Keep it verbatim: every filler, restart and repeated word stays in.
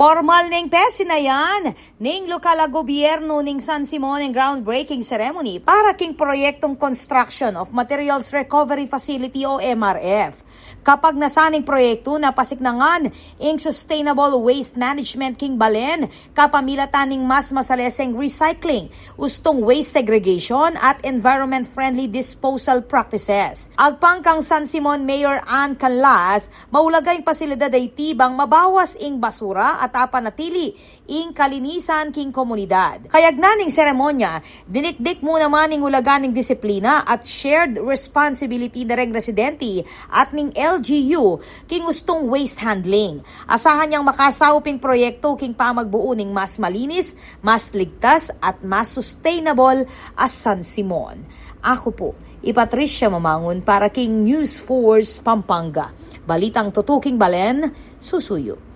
Pormal neng pesinayan ning lokal a gobyernu ning San Simon ing groundbreaking ceremony para king proyektong Construction of Materials Recovery Facility o M R F. Kapagnasan ning proyektu, napasiknangan ing sustainable waste management king balen, kapamilatan ning mas masaleseng recycling, ustung waste segregation at environment-friendly disposal practices. Agpang kang San Simon Mayor Ann Canlas, maulaga ing pasilidad a iti bang mabawas ing basura at apanatili ing kalinisan king komunidad. Kayagnan ning seremonya, dinikdik mu naman ing ulaga ning disiplina at shared responsibility da reng residente at ning L G U king ustung waste handling. Asahan yang makasaup ing proyektu king pamagbuo ning mas malinis, mas ligtas at mas sustainable a San Simon. Aku pu i Patricia Mamangun para king News Force Pampanga. Balitang tutuking balen, susuyu.